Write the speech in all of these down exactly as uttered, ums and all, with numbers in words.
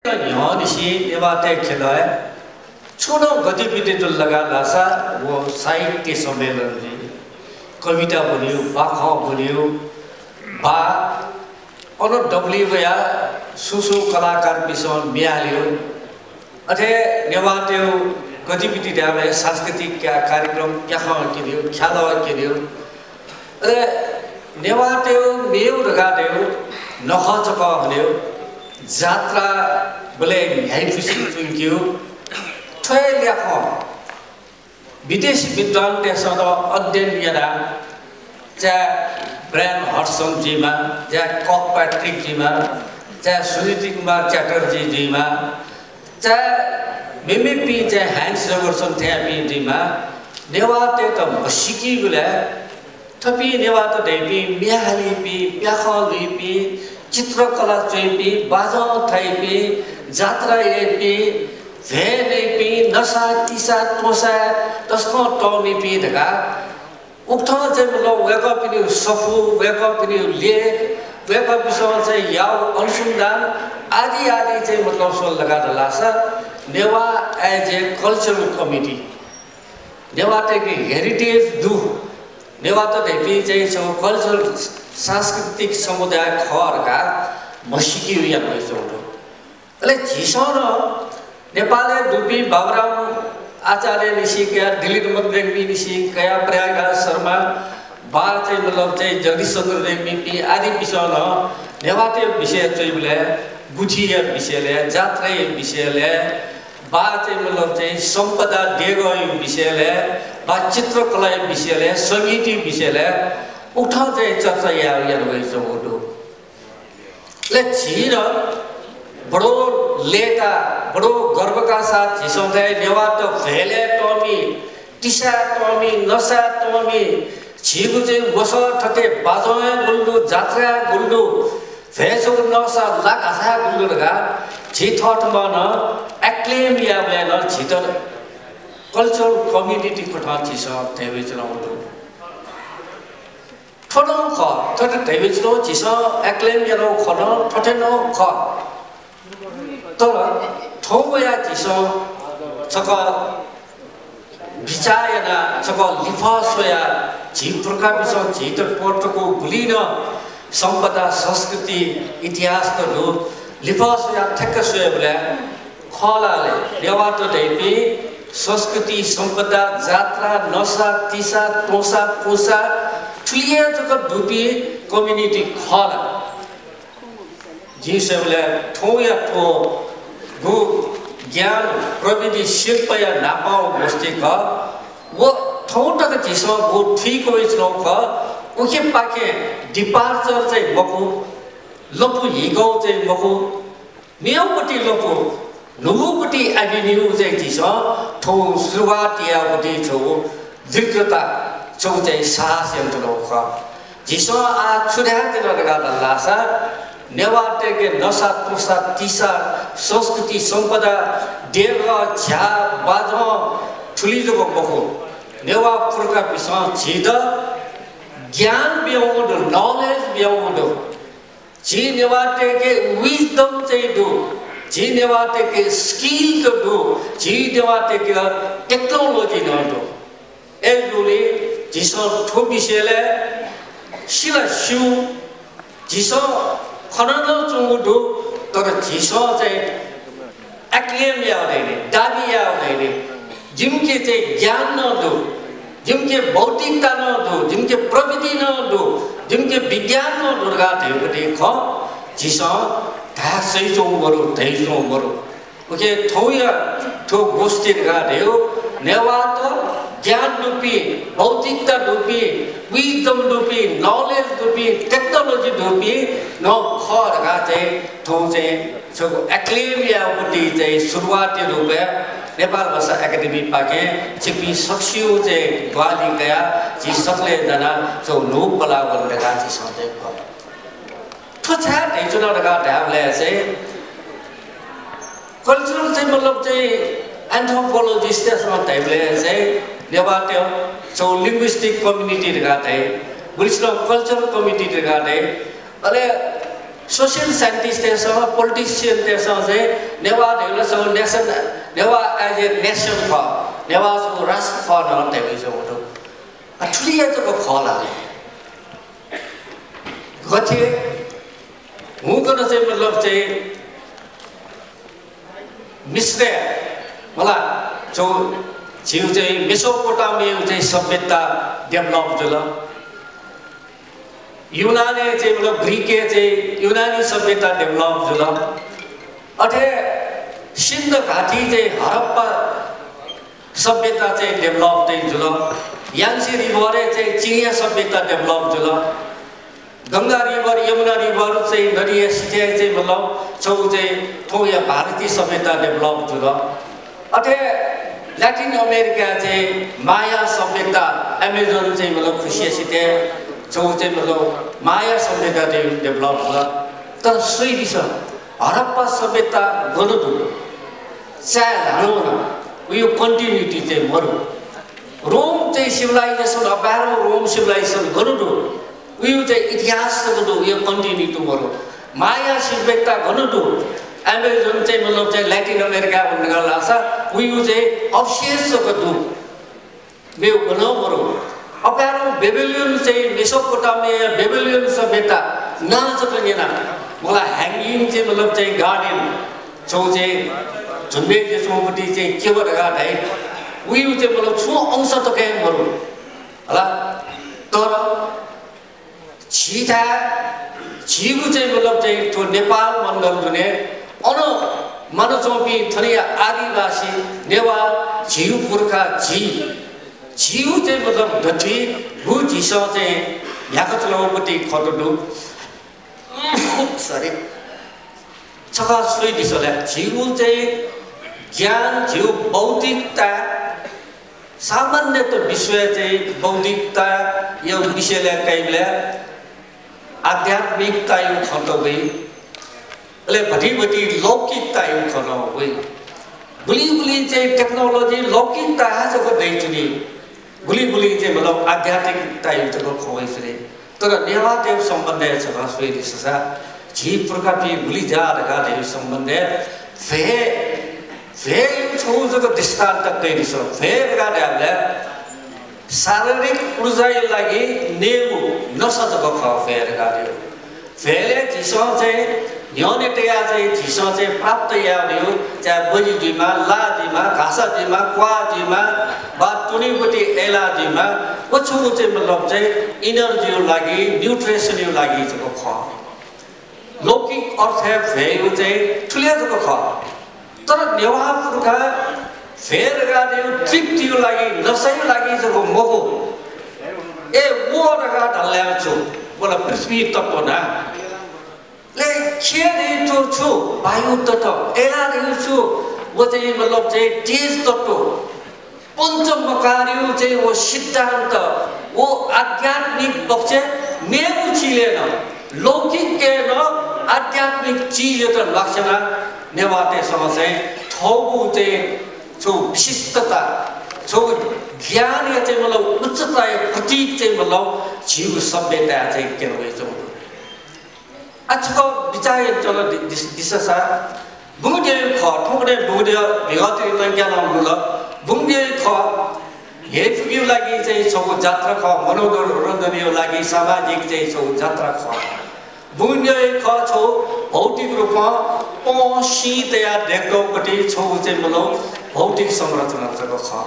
न्ह्यःनिसें नेवाःतय् ख्यलय् छुं नं गतिविधि जुल धकाः धाःसा व साहित्य सम्मेलन जुइ, कविता ब्वनेगु, बाखं ब्वनेगु, वा अन दबुलिइ वयाः सुं सुं कलाकारपिन्सं म्ये हालेगु। अथे नेवाःतय् गतिविधि धायेबलय् सांस्कृतिक का-, कार्यक्रम प्याखं क्यनेगु, ख्यालः क्यनेगु। अले नेवाःतय् मेगु धकाः धयागु नखःचखः हनेगु, जात्राबलय् न्ह्याइपुसे च्वंकेगु। थ्व हे ल्याखं विदेशी विद्वानतय्सं नं अध्ययन यानाः, चाहे ब्रायन हडसन जुइमा, चाहे कर्कपात्रिक जुइमा, चाहे सुनीति कुमार च्याटर्जी जुइमा, चाहे मेमेपिं, चाहे ह्यान्स जबर्सन थेंपिं जुइमा, नेवाःतय्त म्हसीकेबलय् थपिं नेवाःत धइपिं म्ये हालीपिं, प्याखं ल्हुइपिं, चित्रकला च्वइपिं, बाजं थाइपिं, जात्रा याइपिं, भ्वय् नइपिं, नसा तिसा त्वँसा तसकं तःमिपिं धकाः उकथं चाहिँ मतलब वय्कःपिनिगु सफू, वय्कःपिनिगु लेख, वय्कःपिन्सं चाहिँ याःगु अनुसन्धान आदि आदि चाहिँ मतलब स्वल धकाः धाःसा Newah as a cultural community, नेवाःतय्के heritage दु, नेवाःत धइपिं चाहिँ छगू cultural सांस्कृतिक समुदाय खः धकाः म्हसीकेगु याना वयाच्वंगु दु। अले झीसं नं नेपालय् दुपिं बाबुराम आचार्यनिसें कयाः, दिलिद्रमण रेग्मीनिसें कयाः, प्रयागराज शर्मा, वा चाहिँ मतलब चाहिँ जगदीशचन्द्र रेग्मीपिं आदिपिन्सं नं नेवाःतय् विषय च्वइबलय्, गुथिया विषयलय्, जात्राया विषयलय्, वा चाहिँ मतलब चाहिँ सम्पदा देगःया विषयलय्, वा चित्रकलाया विषयलय्, संगीतया विषयलय् उकथं चाहिँ चर्चा याः, याना वयाच्वंगु दु। अले झी नं बडो लय्ताः, बडो गर्वका साथ झीसं धाये, नेवाःत भ्वय् तःमि, तिसाय् तःमि, नसाय् तःमि, झीगु चाहिँ वसः थथे बाजं हे गुलि दु, जात्रा हे गुलि दु, भ्वय् छगू नःसा ला घासा हे गुलि दु धकाः झी थःथम्हं नं acclaim याःबलय् नं झीत cultural community कथं झीसं धयावयाच्वनागु दु। थ्व नं खः, थथे धयावयाच्वनागु झीसं acclaim यानागु खँ नं थथे नं खः। तर थौं वयाः झीसं छकः बिचाः यानाः, छकः लिफः स्वयाः, झी पुर्खापिन्सं झीत त्वःतकूगु गुलि नं सम्पदा, संस्कृति, इतिहासत दु, लिफः स्वयाः ठ्याक्क स्वयेबलय् खः ला ले, नेवाःत धइपिं संस्कृति, सम्पदा, जात्रा, नसा, तिसा, त्वँसा, पुसा, थुलि हे जक दुपिं community खः ला? जिं स्वयेबलय् थौंया थ्वगु ज्ञान, प्रविधि, शिल्पया न्हापांगु गोष्ठी खः। व थौं तक झीसं गु थुइके वयाच्वनागु खः। उखेपाखें departure चाहिँ मखु, लँपु हीकागु चाहिँ मखु, मेगुपति लँपु, न्हूगुपति avenue चाहिँ झीसं थौं सुरुवात यायेगुति छगू दृढता, छगू चाहिँ साहस यानाच्वनागु खः। झीसं आः छु धायेत्यना धकाः धाःसा, नेवाःतय्के नसा, त्वँसा, तिसा, संस्कृति, सम्पदा, देगः, झ्याः, बाजं, थुलि जक मखु, नेवाः पुर्खापिन्सं झीत ज्ञान बियावंगु दु, knowledge बियावंगु दु। झी नेवाःतय्के wisdom चाहिँ दु, झी नेवाःतय्के skill त दु, झी नेवाःतय्के technology नं दु। अय्जूगुलिं झीसं थ्व विषयलय् सि ला स्यू, झीसं खना नं च्वंगु दु, तर झीसं चाहिँ acclaim यायेगु दइ नि, दाबी यायेगु दइ नि। जिमिके चाहिँ ज्ञान नं दु, जिमिके बौद्धिकता नं दु, जिमिके प्रविधि नं दु, जिमिके विज्ञान नं दु धकाः धयागुपति खँ झीसं धाये सइच्वंगु मदु, धयाच्वंगु मदु। उकिं थौंया थ्व गोष्ठी धकाः धयागु नेवाःत ज्ञान दुपिं, बौद्धिकता दुपिं, wisdom दुपिं, knowledge दुपिं, technology दुपिं नं खः धकाः चाहिँ थौं चाहिँ छगू acclaim यायेगुति चाहिँ सुरुवातया रूपय् नेपाल भाषा एकेडेमीपाखें छिकपिं सकसिगु चाहिँ ग्वाहालि कयाः झी सकलें जानाः छगू न्हू पलाः वल धकाः झीसं चाहिँ खः। थ्व छाय् धयाच्वना धकाः धायेबलय् चाहिँ cultural चाहिँ मतलब चाहिँ anthropologist-तय्सं धायेबलय् चाहिँ नेवाःतय् छगू linguistic community धकाः धाइ, गुलिसिनं cultural community धकाः धाइ। अले सोसियल साइन्टिस्टतय्‌सं, पोलिटिसियनतय्‌सं चाहिँ नेवाः धइगु ला छगू नेसन, नेवाः as a nation खः, नेवाः छगू राष्ट्र खः नं धयागु चाहिँ मदु। आ, थुलिया जक खः ला? गथे हुँकन चाहिँ मतलब चाहिँ मिश्र मला छगू झीगु चाहिँ मेसोपोटामियाय् चाहिँ सभ्यता डेभलप जुल। यूनानय् चाहिँ मतलब ग्रीकय् चाहिँ यूनानी सभ्यता डेभलप जुल। अथे सिन्ध घाटी चाहिँ हरप्पा सभ्यता चाहिँ डेभलप चाहिँ जुल। याङ्सी रिभरय् चाहिँ चिनियाँ सभ्यता डेभलप जुल। गंगा रिभर, यमुना रिभर चाहिँ नदीया सिथय् चाहिँ मतलब छगू चाहिँ थौंया भारतीय सभ्यता डेभलप जुल। अथे ल्याटिन अमेरिका चाहिँ माया सभ्यता, एमाजोन चाहिँ मतलब खुसिया सिथय् छगू चाहिँ मतलब माया सभ्यता चाहिँ डेभलप जुल। तर स्वयादिसँ, हरप्पा सभ्यता गन दु? चाय् ल्हानावन, उयो कन्टिन्युटी चाहिँ मरु। रोम चाहिँ सिभिलाइजेसन, अपाय्‌धं रोम सिभिलाइजेसन गन दु? उयो चाहिँ इतिहास जक दु, उयो कन्टिन्युटी मरु। माया सभ्यता गन दु? एमाजोन चाहिँ मतलब चाहिँ ल्याटिन अमेरिका वनेगु लासा उयो चाहिँ अवशेष जक दु। मेगु गनं मरु। अपाय्‌धं बेबिलोन चाहिँ मेसोपोटामिया बेबिलोन सभ्यता नां जक न्यना। मला ह्याङ्गिङ चाहिँ मतलब चाहिँ गार्डन छगू चाहिँ झुम्बे जुइच्वंगुपट्टि चाहिँ क्यब धकाः धाइ। उयो चाहिँ मतलब छुं अंश तक हे मरु। हला? तर झीथाय्, झीगु चाहिँ मतलब चाहिँ थ्व नेपाल मण्डल दुने अन मानच्वंपिं थनिया आदिवासी नेवाः झीगु पुर्खा झी, झीगु चाहिँ मतलब दथुइ गु झीसं चाहिँ न्ह्याकाच्वनागुपट्टि खँ दु। सरी। छकः स्वयादिसँ ला, झीगु चाहिँ ज्ञान, झीगु बौद्धिकता, सामान्यतः विश्वय् चाहिँ बौद्धिकताया विषयलय् काइबलय् आध्यात्मिकताया खँ त वइ, अले भतिभति लौकिकताया खँ नं वइ। गुलिं गुलिं चाहिँ टेक्नोलोजी लौकिकता हे जक दइच्वनी, गुलिं गुलिं चाहिँ मतलब आध्यात्मिकताया जक खँ वइच्वनी। तर नेवाःतय् सम्बन्धय् छकः स्वयादिसँ सा, झी पुर्खापिं गुलि ज्या धकाः धइगु सम्बन्धय् भ्वय्, भ्वय्‌या छगू जक दृष्टान्त कयादिसँ। भ्वय् धकाः धायेबलय् शारीरिक ऊर्जाया लागि नयेगु नसा जक खः भ्वय् धकाः धायेगु। भ्वय्‌लय् झीसं चाहिँ न्ह्यःने तयाः चाहिँ झीसं चाहिँ प्राप्त यायेगु, चाहे बजि जुइमा, ला जुइमा, घासा जुइमा, क्वाः जुइमा, वा त्वनीगुपट्टि अय्‌ला जुइमा, व छगू चाहिँ मतलब चाहिँ एनर्जीया लागि, न्युट्रिसनया लागि जक खः। लौकिक अर्थय् भ्वय्‌या चाहिँ थुलि जक खः। तर नेवाः पुर्खा भ्वय् धकाः धायेगु तृप्तिया लागि, नसाया लागि जक मखु। ए, व धकाः धाल ला छु? व ला पृथ्वी तत्त्व ना। ले खे धइगु छु? वायु तत्त्व। अय्‌ला धइगु छु? व चाहिँ मतलब चाहिँ तेज तत्त्व। पञ्चमकारया चाहिँ व सिद्धान्त, व आध्यात्मिक पक्षय् मेगु चिजलय् नं, लौकिकय् नं आध्यात्मिक चिजयात ल्वाकछ्यानाः नेवाःतय्‌सं चाहिँ थःगु चाहिँ छगू विशिष्टता, छगू ज्ञानया चाहिँ मतलब उच्चताया प्रतीक चाहिँ मतलब झीगु सभ्यताय् चाहिँ क्यना वयाच्वंगु दु। आ, छकः बिचाः यानाच्वनादिसँ सा। बुंगद्यःया खः, थौंकन्हय् बुंगद्यः म्हिगः तिनि लंक्वय् नं मुल। बुंगद्यःया खः, हे फुकिया लागि चाहिँ छगू जात्रा खः, मनोरञ्जनया लागि सामाजिक चाहिँ छगू जात्रा खः। बुंगद्यःया खः छगू भौतिक रूपं पं सिं तयाः दय्‌कातःगुपट्टि छगू चाहिँ मतलब भौतिक संरचना जक खः।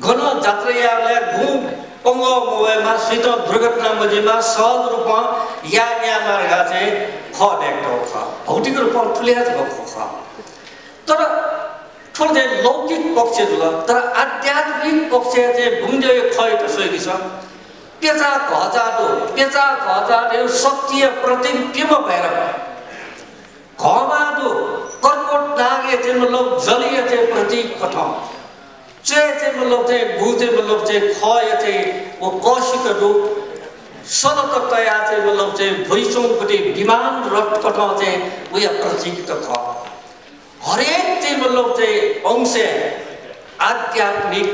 गन जात्रा यायेबलय् गुं पंगः मवयेमा, सुयातं दुर्घटना मजुइमा, सहज रूपं याये न्यायेमा धकाः चाहिँ खः दय्‌कातःगु खः। भौतिक रूपं थुलि हे जक खः। तर थ्व चाहिँ लौकिक पक्ष जुल, तर आध्यात्मिक पक्षय् चाहिँ बुंगद्यःया खःयात स्वयादिसँ। प्यचा घःचाः दु, प्यचा घःचाः दु, शक्तिया प्रतीक प्यम्ह भैरव। घःमाः दु, कर्कोट नागया चाहिँ मतलब जलया चाहिँ प्रतीक कथं। च्वय् चाहिँ मतलब चाहिँ गु चाहिँ मतलब चाहिँ खःया चाहिँ व कःसित दु। सलत तयाः चाहिँ मतलब चाहिँ भुइँच्वंगुपट्टि विमान रथ कथं चाहिँ वया प्रतीक त खः। हरेक चाहिँ मतलब चाहिँ अंशय् आध्यात्मिक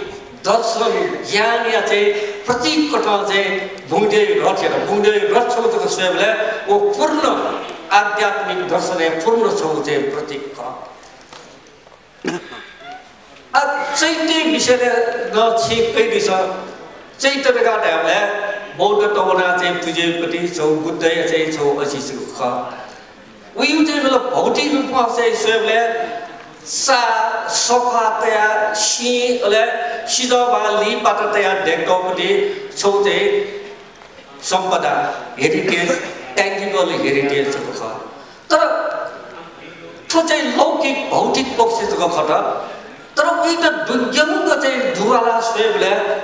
दर्शन ज्ञानया चाहिँ प्रतीक कथं चाहिँ बुंगदेवी रथयात, बुंगदेवी रथ छगू जक स्वयेबलय् व पूर्ण आध्यात्मिक दर्शनया पूर्ण छगू चाहिँ प्रतीक खः। आ, चैत्य विषयलय् नं छिं कयादिसँ। चैत्य धकाः धायेबलय् बौद्ध तवना चाहिँ पुजेपति छगू बुद्धया चाहिँ छगू अझ छगू खः। उयो चाहिँ मतलब भौतिक रूपमा चाहिँ स्वयेबलय् चा, सफा तया, सिं, अले सिजः वा लिपाता तया दयेकतःपति छगू चाहिँ सम्पदा, heritage, tangible heritage जक खः। तर थ्व चाहिँ लौकिक भौतिक पक्ष जक खः। तर उइत दुग्यंक चाहिँ दुवाला स्वयेबलय्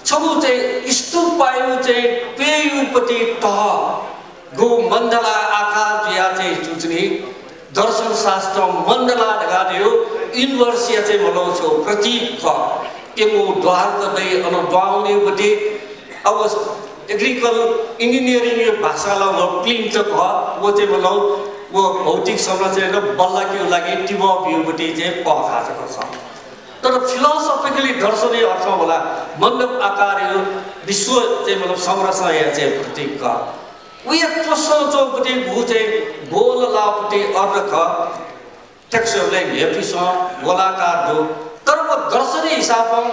छगू चाहिँ स्तूपया चाहिँ प्ययूपति तहगु मण्डला आकार जुया चाहिँ चुचुनी दर्शन शास्त्र मण्डला धकाः धयो universe या चाहिँ मतलब छगू प्रतीक खः। प्यंगू द्वार त दइ, अन द्वाः वनेपति अब technical engineering या भाषाला व plinth खः, व चाहिँ मतलब व भौतिक संरचना बल्लाकेगु लागि तिबः ब्यूपति चाहिँ पःखाः जक खः। तर philosophically दर्शनया अर्थं वला मण्डप आकारया विश्व चाहिँ मतलब संरचनाया चाहिँ प्रतीक खः। उया च्वसं च्वंपति गु चाहिँ गोल लाःपति अर्ध खः। थ्यक्क स्वयेबलय् न्ह्यइपुसे गोलाकार दु। तर व दर्शनया हिसाबं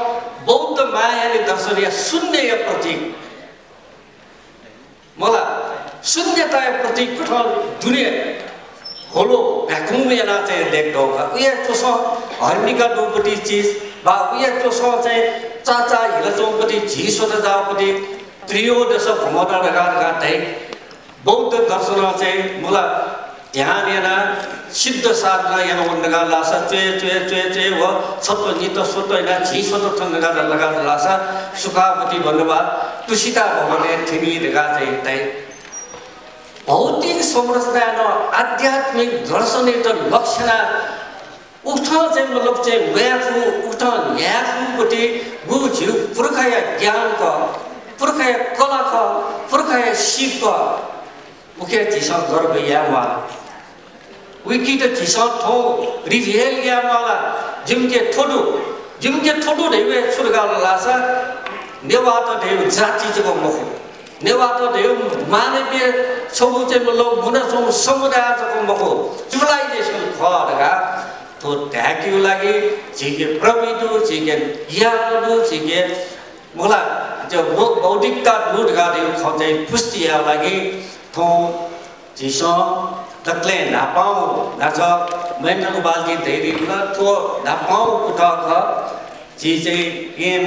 बौद्ध महायानी दर्शनया शून्यया प्रतीक। मला, शून्यताया प्रतीक कथं दुने होलो vacuum याना चाहिँ दयेकतः का। उया च्वसं हरिणिका दुपति चिज, वा उया च्वसं चाहिँ चाचा हिला च्वंपति झी स्वत जाःपति त्रयोदश भ्रमण धकाः धकाः धाइ। बौद्ध दर्शनं चाहिँ मला ध्यान याना सिद्ध साधना याना वन धकाः लासा च्वय्, च्वय्, च्वय्, च्वय् व छत्व नित स्वत याना झी स्वत थन धकाः धकाः लासा सुखावती भन्नुभा तुसिता भवनय् थिनि धकाः चाहिँ धाइ। भौतिक संरचनानं आध्यात्मिक दर्शनयात लक्षणा उकथं चाहिँ मतलब चाहिँ वय्कू, उकथं न्ह्याय्कूपति गु झीगु पुर्खाया ज्ञान खः, पुर्खाया कला खः, पुर्खाया सीप खः। उके झीसं गर्व याये म्वाः। उकित झीसं थौं reveal याये म्वाः ला, जिमिके थ्व दु, जिमिके थ्व दु धइगु हे छु धकाः धाःसा नेवाःत धइगु जाति जक मखु। नेवाःत धइगु मानवीय छगू चाहिँ मतलब मुना च्वंगु समुदाय जक मखु, civilization खः धकाः थ्व धाय्केगु लागि झीके प्रविधि दु, झीके ज्ञान दु, झीके मला, त्यो बौ-, बौद्धिकता दु धकाः धइगु खँ चाहिँ पुष्टि यायेगु लागि थौं झीसं दकलय् न्हापां न्हाचः महेन्द्र गोपालजी धयादीगु ला थ्व न्हापां कुतः खः। झी चाहिँ येँ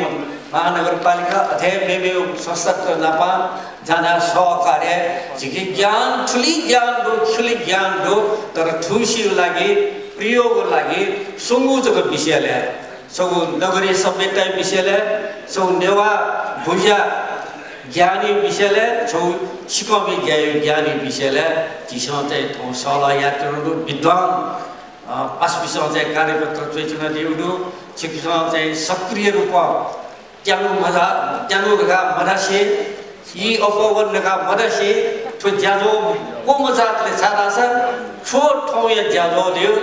महानगरपालिका अथे मेमेगु संस्थात नाप जानाः सहकार्य झीके ज्ञान, थुलि ज्ञान दु, थुलि ज्ञान दु, तर थुगुसिगु लागि, प्रयोगगु लागि स्वंगू जक विषयलय्, छगू नगरीय सभ्यताया विषयलय्, छगू नेवाः बुँज्या ज्ञानया विषयलय्, छगू सिकःमि ज्याया ज्ञानया विषयलय् झीसं चाहिँ थौं सहलह यानातयागु दु। विद्वान, अ, पासापिसं चाहिँ कार्यपत्र च्वयाच्वनादीगु दु। छिकपिसं चाहिँ सक्रिय रूपं त्यानु मधा, त्यानु धकाः मधासे, ई अप्वः वने धकाः मधासे, थ्व ज्याझ्वः क्वमचातले छाय्धाःसा थ्व थौंया ज्याझ्वः धइगु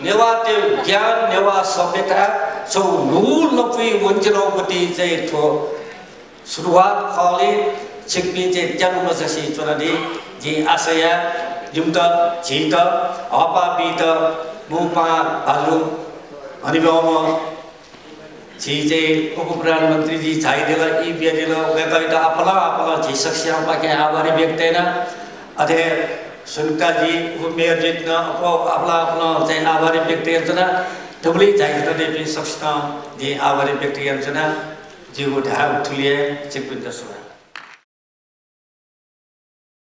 नेवाःतय् ज्ञान, नेवाः सभ्यता छगू न्हू लँपुइ वंचिलंपति चाहिँ थ्व सुरुवात खः ले। छिकपिं चाहिँ त्यानु मचासे च्वनादी। जिं आशा याये, जिमित, झीत, हःपाः बीत, मू पाहां भालु हनेबहःम्ह झी चाहिँ उपप्रधानमन्त्री जी झायादिल, ई बियादिल, वय्कःयात आपालं आपालं झी सकसियां पाखें आभार व्यक्त याना। अथे सुनिता जी उपमेयर जुइत नं अप-, आपालं आपालं चाहिँ आभार व्यक्त यानाच्वना। थुबलय् झायाच्वनादीपिं सकसितं जिं आभार व्यक्त यानाच्वना। जिगु धायेगु थुलि हे, छिकपिन्त सुभाय्।